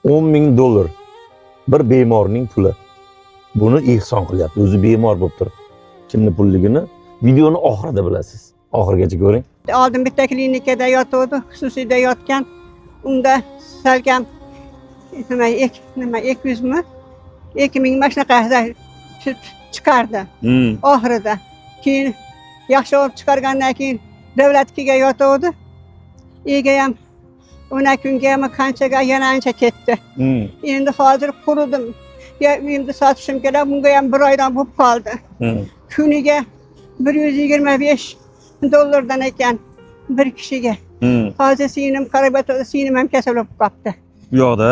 10 ming dollar bir bemorning puli. Buni ehson qilyapti. O'zi bemor bo'lib turib. Kimni pulligini videoni oxirida bilasiz. Oxirigacha ko'ring. Oldin bitta klinikada yotuvdi, xususiyda yotgan. Unda salkam nima nima 200mi, 2000, mana shunaqa chiqardi oxirida. Keyin yaxshi olib chiqargandan keyin davlatnikiga yotuvdi. Ega ham 10 kungami, qanchaga, yana ancha ketdi. Endi hozir quridim. Ya uyimni sotishim kerak, bunga ham bir oydan bo'lib qoldi. Kuniga 125 dollardan ekan bir kishiga. Hozir singlim qarab o'tirdi, singlim ham kasal bo'lib qolibdi. Bu yoqda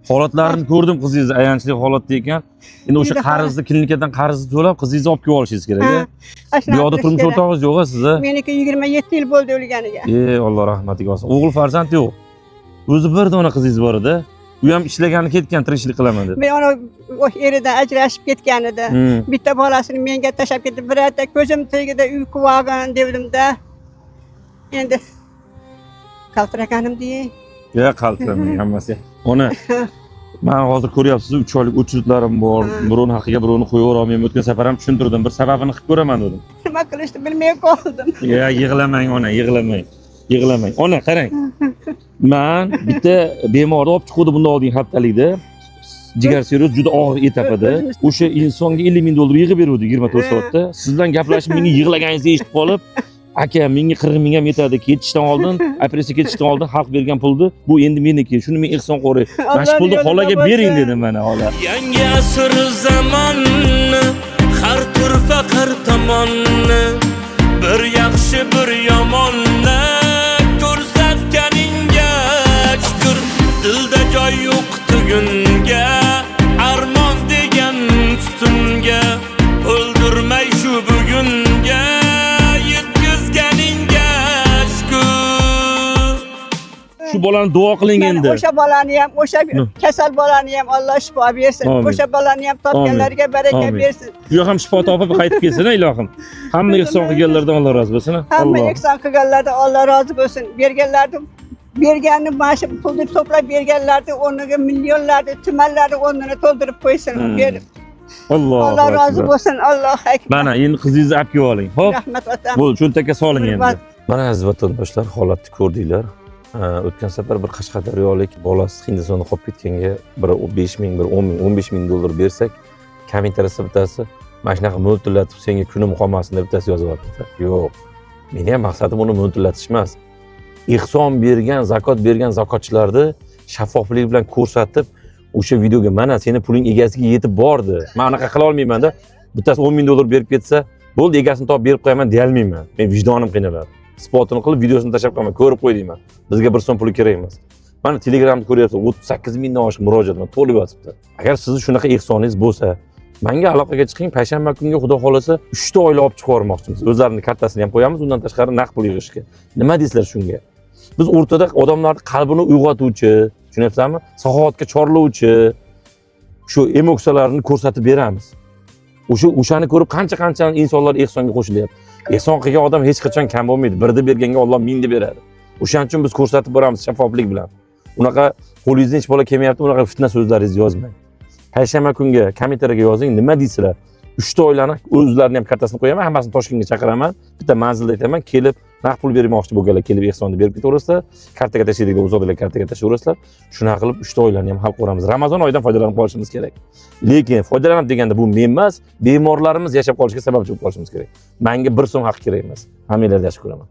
holatlarini ko'rdim, qizingiz ayanchli holatda ekan. Endi o'sha Juda. qarzni, klinikadan qarzni to'lab, qizingizni olib kelib olishingiz kerak. Ha, Bu yoqda qilish turmush kerak. o'rtog'ingiz yo'q a sizni? Meniki 27 yil bo'ldi o'lganiga. E, Alloh rahmatiga olsin. O'g'il farzand yo'q. O'zi bir dona qizingiz bor edi. U ham ishlagani ketgan, tirikchilik qilaman deb. Men uni o eridan ajrashib ketgan edi. Bitta bolasini menga tashlab ketdi. Birorta ko'zim tagida uy qilib devdimda. Endi qaltiraganim deying. Ya qaltiramang, hammasi. Ona, man hozir ko'ryapsiz, 3 oylik очередь larim bor. Birovni haqiga birovni qo'yavera olmayman. O'tgan safar ham tushuntirdim. Bir sababini qilib ko'raman dedim. Nima qilishni bilmay qoldim. Ya yig'lamang ona, yig'lamang. Yig'lamang. Ona, qarang. Man bitta bemorni olib chiquvdim bundan oldingi haftalikda. Jigar sirroz juda og'ir etapida. O'sha insonga 50 ming dollar yig'ib beruvdik 24 soatda. Siz bilan gaplashib, menga yig'laganingizni eshitib qolib, aka, menga 40 ming ham yetadi. Ketishdan oldin, operatsiya ketishdan oldin xalq bergan pulni, bu endi meniki. Shuni men ehson qo'ray. Mana shu pulni xolaga bering dedim mana xola. Yangi asr zamonni, har turfa har tomonni, bir yaxshi, bir yomonni ko'rsatganingga shukur. Dilda joy yo'q tugunga, armon degan tutunga, o'ldirmay shu bugunga yetkazganingga shukur. Shu bolani duo qiling Mana endi. o'sha bolani ham, o'sha kasal bolani ham Alloh shifo bersin. Amin. O'sha bolani ham topganlarga baraka Amin. bersin. Bu ham shifo topib qaytib kelsin, ilohim. Hamma ehson qilganlardan Alloh rozi bo'lsin. Hamma Alloh. ehson qilganlardan Alloh rozi bo'lsin. Berganlarni, berganni, mana shu pulni to'plab berganlarni o'rniga millionlarni, tumanlarni o'rnini to'ldirib qo'ysin. Berib. Alloh. Alloh rozi bo'lsin. Alloh akbar. Mana endi qizingizni olib kelib oling. Xo'p. Rahmat, otam. Bo'ldi, cho'ntakka soling endi. Hurmat. Mana, aziz vatandoshlar, holatni ko'rdinglar. O'tgan safar bir qashqadaryolik bolasi Hindistonda qolib ketganga biri 5 ming, biri 10 ming, 15 ming dollar bersak, kommentariyasida bittasi mana shunaqa mo'ltillatib senga kunim qolmasin deb bittasi yozib yuboribdi. Yo'q. Meni ham maqsadim uni mo'ltillatish emas. Ehson bergan, zakot bergan zakotchilarni shaffoflik bilan ko'rsatib, o'sha videoga mana seni puling egasiga yetib bordi. Men anaqa qila olmayman-da. Bittasi 10 ming dollar berib ketsa, bo'ldi, egasini topib berib qo'yaman deya olmayman. Men vijdonim qiynaladi. Isbotini qilib, videosini tashlab qo'yaman, ko'rib qo'y deyman. Bizga bir so'm puli kerak emas. Mana Telegramda ko'ryapsiz, 38 mingdan oshiq murojaat bilan to'lib yotibdi. Agar sizni shunaqa ehsoningiz bo'lsa, menga aloqaga chiqing. Payshanba kunga, xudo xohlasa, 3 ta oila olib chiqib yubormoqchimiz. O'zlarini kartasini ham qo'yamiz, undan tashqari naqd pul yig'ishga. Nima deysizlar shunga? Biz o'rtada odamlarni qalbini uyg'otuvchi, tushunyapsizlarmi? Saxovatga chorlovchi shu emotsiyalarni ko'rsatib beramiz. O'shani ko'rib qancha-qancha insonlar ehsonga qo'shilyapti. Ehson qilgan odam hech qachon kam bo'lmaydi. Birni berganga Alloh mingni beradi. O'shaning uchun biz ko'rsatib boramiz shaffoflik bilan. Unaqa qo'lingizdan hech bola kelmayapti, unaqa fitna so'zlaringizni yozmang. Payshanba kunga kommentariyaga yozing, nima deysizlar? Uchta oilani o'zlarini ham kartasini qo'yaman, hammasini Toshkentga chaqiraman. Bitta manzilda aytaman, kelib naqd pul bermoqchi bo'lganlar kelib ehsonni berib ketaverasizlar. Kartaga tashlaydigan uzoqdagilar kartaga tashlayverasizlar. Shunaqa qilib uchta oilani ham hal qilamiz. Ramazon oyidan foydalanib qolishimiz kerak. Lekin foydalanib deganda bu men emas, bemorlarimiz yashab qolishiga sababchi bo'lib qolishimiz kerak. Menga bir so'm haq kerak emas. Hammanglarni yaxshi ko'raman.